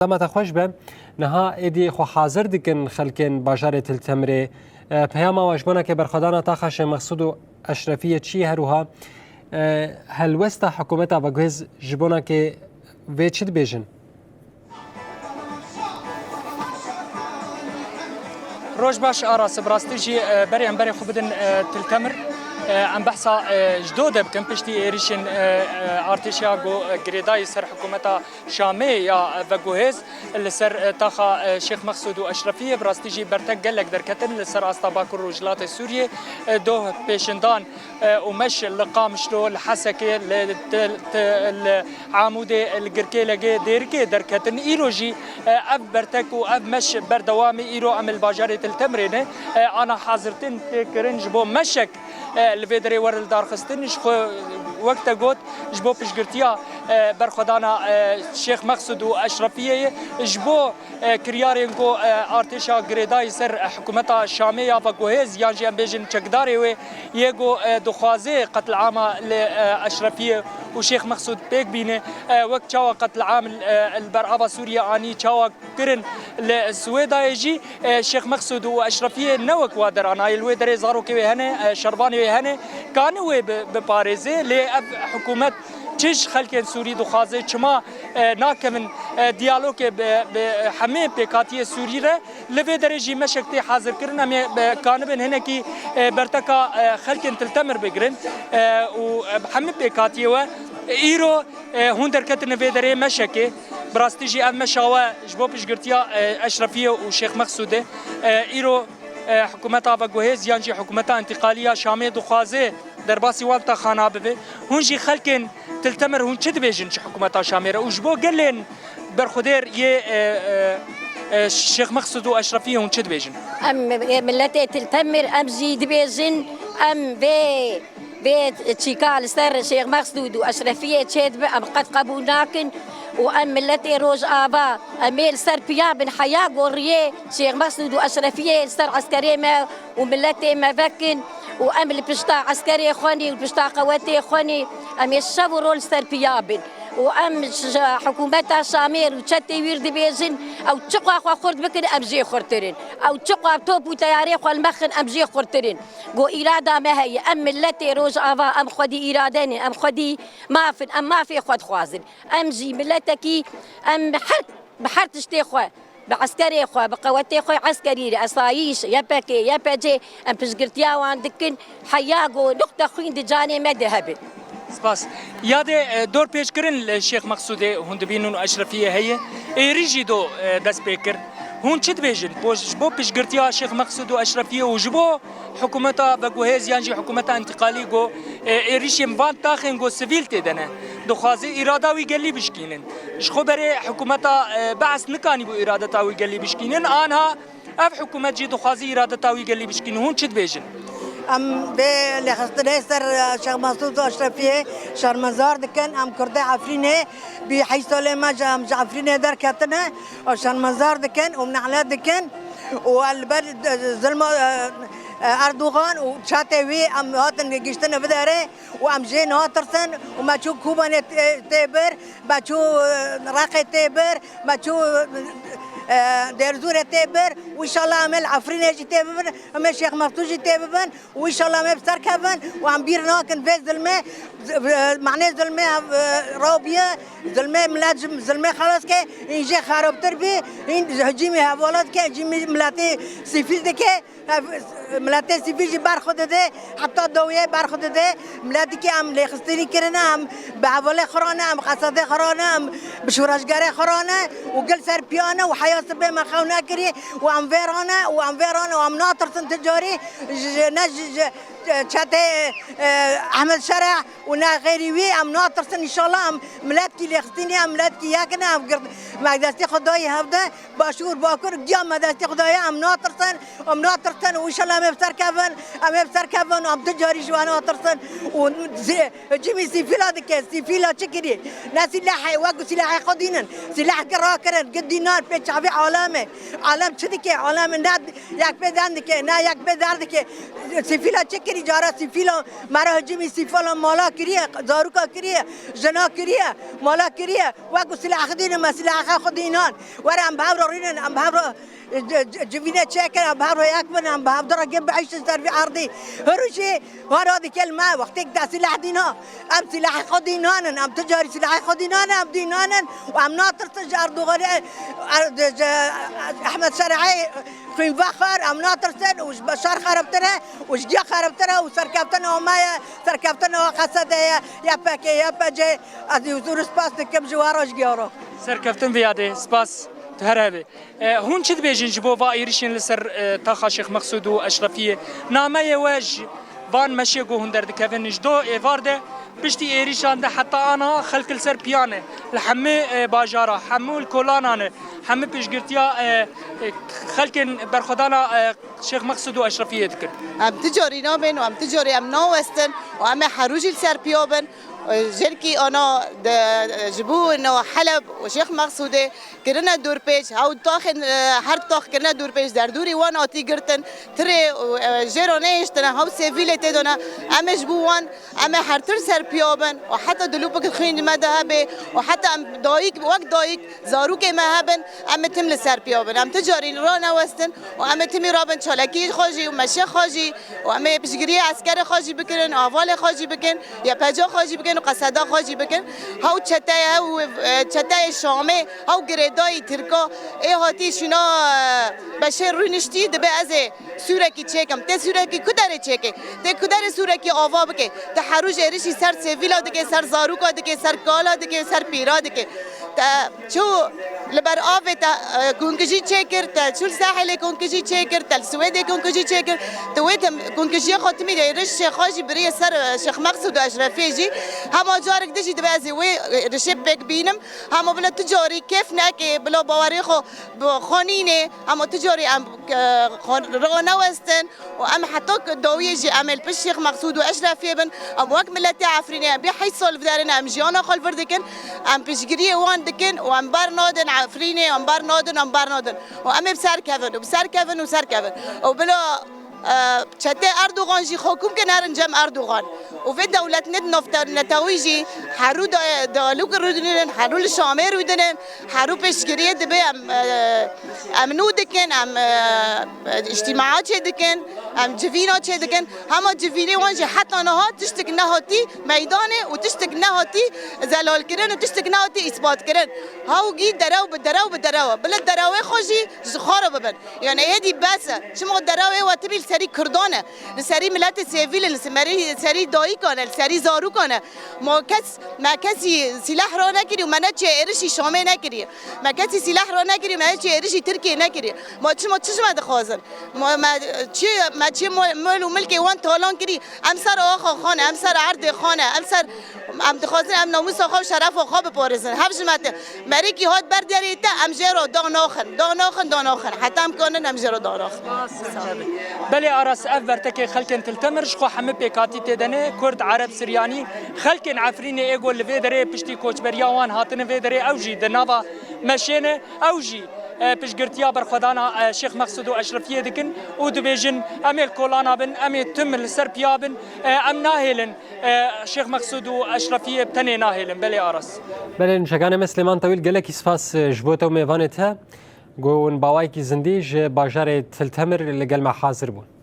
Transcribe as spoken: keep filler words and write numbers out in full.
Dema te xweş be. Niha êdî xwe hazir dikin xelkên bajarê Til Temirê. E, peyama we ji bona ke berxwedana taxa Şêx Mexsûd û Eşrefiyê çi ye, her wiha, e, helwesta hikûmeta veguhêz ji bona ke vê çi dibêjin? Roj baş Aras, bi rastî jî, e, berê em berê xwe bidin, e, Til Temir. E, em behsa, e, ji do de bikin piştî êrişên, e, e, artêşa ku, e, girêdayî ser hikûmeta Şamê ya veguhêz li ser, e, taxa, e, Şêx Mexsûd û Eşrefiyê. Bi rastî jî bertek gelek derketin li ser asta Bakur Rojhilatê Sûriyê. E, doh pêşindan, e, û meş li Qamişlo, li Hesekê, li, ti-, ti-, li Amûdê, li Girkêlegê, Dêrikê derketin. Îro jî, e, ev bertek û ev meş berdewam e. Îro em li bajarê Til Temirê ne. E, ana hazirtin tê kirin ji bo meşek, e, li vê derê were lidarxistin. Ji xwe wek te got, ji bo piştgirtiya, e, berxwedana, e, Şêx Mexsûd û Eşrefiyê ye, ji bo, e, kiryarên ku, e, artêşa girêdayî ser hikûmeta Şamê ya veguhêz, yan jî em bêjin çekdarê wê yê ku, e, dixwaze qetlama li, e, Eşrefiyê û Şêx Mexsûd pêk bîne, e, wek çawa qetlam, e, li ber ava Sûriyê anî, çawa kirin li Swêdayê jî, e, Şêx Mexsûd û Eşrefiyê ne wek wa deran a, li wê derê zarokê wê hene, e, şervanê wê hene, kane wê bi-, biparêze, lê ev hikûmet çi ji xelkên Sûrî dixwaze, çima, e, nakevin, e, diyalogê bi, bi hemê pêkhatiyê Sûrî re? Li vê derê jî meşek tê hazirkirin, em ê, e, kanibin hinekî, e, berteka, e, xelkên Til Temir bigirin, e, û, e, bi hemî pêkhatiyê we, e, îro, e, hûn derketin vê derê meşekê. Bi rastî jî ev meşa we ji bo piştgirtiya, e, Eşrefiyê û Şêx Mexsûdê. E, îro, e, hikûmeta veguhêz yan jî hikûmeta întîqalî ya Şamê dixwaze derbasî wan taxana bibe. Hûn jî xelkên Til Temir hûn çi dibêjin ji hikûmeta Şamê re û ji bo gelên berxwedêr yê, e, e, e, Şêx Mexsûd û Eşrefiyê hûn çi dibêjin? Em, e, miletê Til Temir, em jî dibêjin, em vê, vê çîka li ser Şêx Mexsûd û Eşrefiyê çêdibe, em qet qebûl nakin û em miletê Rojava, em ê li ser piya bin heya goriyê Şêx Mexsûd û Eşrefiyê li ser eskerê me û miletê me vekin û em li pişta eskerê xwe nî û li pişta qewetê xwe nî, em ê şev û roj li ser piya bin. Û em ji hikûmeta Şamê û çetê wî dibêjin, ew çiqas xwe xurt bikin, em jê xurtir in. Ew çiqas top û teyarê xwe li me xin, em jê xurtir in. Go îrada me heye, em miletê Rojava, em xwedî îrade ne, em xwedî maf in, em mafê xwe dixwazin. Em jî miletekî, em her, bi her tiştê xwe, bi eskerê xwe, bi qewetê xwe eskerî re, esayîş, Y P G, Y P G, em piştgirtiya wan dikin, heya go nuqte xwîn di canê me de hebe. Spas. Yadê, e, dorpêçkirin li Şêx Mexsûdê hûn dibînin û Eşrefiyê heye. Êrî jî do, e, dest pê kir. Hûn çi dibêjin? Bo, ji bo piştgirtiya Şêx Mexsûd û Eşrefiyê û ji bo hikûmeta veguhêz yan jî hikûmeta întîqalî ku, e, êrîşên van taxên ku sivîl tê de ne, dixwaze îrada wî gelî bişkînin. Ji xwe berê hikûmeta, e, Bees nikanîbû îradeta wî gelî bişkînin. Anha ev hikûmet jî dixwaze îradeta wî gelî bişkînin. Hûn çi dibêjin? Em vê lêxistinê ser, e, Şêx Mesûd û Eşrefiyê şermezar dikin. Em Kurdê Efrînê bî heyş salê me ji, em ji Efrînê derketine. Ew şermezar dikin û nehlet dikin û li ber, e, zilma, e, e, Erdogan û çetê wî em hatin gihiştine vê derê û em jê natirsin û me çû Kobanê tê, tê bir, me çû, e, Reqê tê bir, me çû, e, Dêrezûrê tê bir û înşallah em ê li Efrînê jî tê bibin, em ê Şêx Mexsûd jî tê bibin. Û înşallah em ê bi ser kevin û em bîr nakin vê zilmê, z-, e, manê zilmê, e, rabiye, zilmê milet ji zilmê xelas ke, hîn jê xerabtir bî, hîn hicîmê hevala dike, hicîmê miletê sivîl dike. Ev, miletê sivîl jî berxwe dide, heta dawiyê berxwe dide. Miletikî em lêxistinî kirine, em bi hevalê xwe re ne, em qesedê xwe re ne, em bi şoreşgerê xwe re ne û gil ser piya ne û heya sibê me xew nekirî û em vê re ne û em vê re ne û em natirsin ti carî. Ji, ji, ne ji, ji, çetê, e, Ehmed Şereh û ne xeyrî wî em natirsin. Înşallah em miletkî lêxistinî, em miletkî yek in, em gird-, me destî xwe dayî hevde, başûr, bakur, giya me destî xwe daye, em natirsin, em natirsin û înşallah Em ê bi ser kevin, em ê bi ser kevin, em tu carî ji wan natirsin û zi-, hicîmî sîfîla dike. Sîfîla çi kirî? Ne sîlehê, wek ku sîlehê xwe dînin. Sîleh kir rakirin, gi dînan pê çavî alemê. Alem çi dike? Alem ne yek pê den dike, ne yek pê der dike. Sîfîla çi kirî? Cara sîfîla me re hicîmî sîfîla mala kiriye, zaroka kiriye, jina kiriye, mala kiriye. Wek ku sîleh xwe dînin, me sîlehê xwe dînan. Were em bi hev re rînin, em bi hev re Ci-, ci-, civînê çêkin, em bi hev re yek bin, em bi hev re gel bieyşin ser vî erdî. Hirû jî wana dike li me, wextê ku te sîleh dîna, em sîlehê xwe dînanin, em tu carî sîlehê xwe dînanin, em dînanin û em natirsin ji Erdoganê, er-, ji Ehmed Şer'ê xwînvexwar, em natirsin û ji Beşar xeribtir e û ji giya xeribtir e û serkeftina me ye, serkeftina Qesedê ye, Y P G, Y P G, ez ê huzûr û spas dikim ji we re ji giya re. Serkeftin vê yadê, spas, tu her hebî. E, hûn çi dibêjin ji bo va êrişên li ser, e, taxa Şêx Meqsûd û Eşrefiyê? Nameyê we ji van meşê ku hûn derdikevin ji do êvar de, piştî êrişan de heta aniha xelk li ser piya ne. Li hemû, e, bajara, hemû li kolana ne, hemû piştgirtiya, e, e, xelkên berxwedana, e, Şêx Meqsûd û Eşrefiyê dikin. Em ti carî nabên û em ti carî em nawestin û em ê herû jî li ser piya bin. E, jelkî ana de, e, ji bo no Heleb û Şêx Meqsûdê kirine dorpêç, hew taxên, e, her tax kirine dorpêç, derdorî wan hatî girtin, tirê û, e, jê re nehêştine, hew sivîlê tê de ne. Em ê ji bo wan, em ê hertir ser piya bin û heta dilopik xwîn di me de hebe û heta em dayik, wek dayik, zarokê me hebin, em ê tim li ser piya bin. Em ti carî ranewestin û em ê timî rabin çalakiyê xwe jî û meşê xwe jî û em ê piştgiriyê eskerê xwe jî bikirin, avalê xwe jî bikin. Y P G xwe jî bikin û Qeseda xwe jî bikin. Hew çeteye, hew, e, çeteyê Şamê, hew girêdayî Tirka, ê hatî şûna, e, beşê rûniştî, dibe ez ê sûrekî çêkim. Tê sûrekî ku derê çêke? Tê ku derê sûrekî ava bike? Te herû ji êrişî ser sêvîla dike, ser zaroka dike, ser kala dike, ser pîra dike. Te Çû li ber avê te, e, kunkijî çêkir, te çû li Sehêlê kunkijî çêkir, te li Swêdê kunkijî çêkir. Tu wê tim-, kunkijiyê xwe timî de êrişê xwe jî biriye ser, e, Şêx Meqsûd û Eşrefiyê jî. Hema carek din jî dibe ez ê wê, e, êrişê pêk bînim. Hema bila tu carî kêf neke, bila bawerê xwe bi xwe nînê. Hema tu carî em, e, xwe ronewestin. û em heta ku dawiyê jî em ê li pişt Şêx Meqsûd û Eşrefiyê bin, em wek miletê Efrînê em bê heşt sal viderin, em jiyana xwe li vir dikin, em piştgiriyê wan dikin û em ber nadin Efrînê, em ber nadin, em ber nadin. Û em ê bi ser kevin û bi ser kevin û ser kevin. Û bila, e, çetê Erdogan jî xwe kom kin herin cem Erdogan. Û vê dewlet net nafte-, netewî jî herû da-, dalûk rûdinin, herû li Şamê rûdinin, herû piştgiriyê dibe em, e, em nû dikin, em, e, îctîmaa çêdikin, em civîna çêdikin. Hema civînê wan jî heta niha tiştek nehatî meydanê û tiştek nehatî zelalkirin û tiştek nehatî îsbatkirin. Hewgî derew bi derew bi derew e. Bila derewê xwe jî ji xwe re bibin. Yani êdî bes e. Çima derewê we tibî li serî Kurdan e, li serî miletê sêvîl e, li serî, serî dayikan e, li serî zarokan e. Ma kes, me kesî sîleh ranekirî û me neçiye êrişî Şamê nekirî. Me kesî sîleh ranekirî, me neçiye êrişî Tirkiyê nekirî. Ma çima çi ji me dixwazin? Ma me çi, me çi mol, mol û milkê wan talan kirî? Em ser axa xwe ne, em ser erdê xwe ne, em ser, em dixwazin em namûsa xwe û şerefa xwe biparêzin. Hev ji me te. Merekî hat ber derê te, em jê re da naxin, da naxin, da naxin. Heta em kanin em jê re da naxin. Belê Aras, ev bertekê xelkên Til Temir ji xwe hemî pêkhatî tê de ne, Kurd, Ereb, Siryanî, xelkên Efrînê ê ku li vê derê piştî koçberiya wan hatine vê derê, ew jî di nava meşê ne, ew jî, e, piştgirtiya berxwedana, e, Şêx Meqsûd û Eşrefiyê dikin û dibêjin, em ê li kolana bin, em ê tim li ser piya bin, e, em nahêlin, e, Şêx Meqsûd û Eşrefiyê bi tenê nahêlin. Belê Aras. Belê, nûçekanê me Silêman Tewîl, gelekî spas, e, ji bo te û mêvanê te. Ku hûn bi awayekî zindî ji bajarê Til Temir li gel me hazir bûn.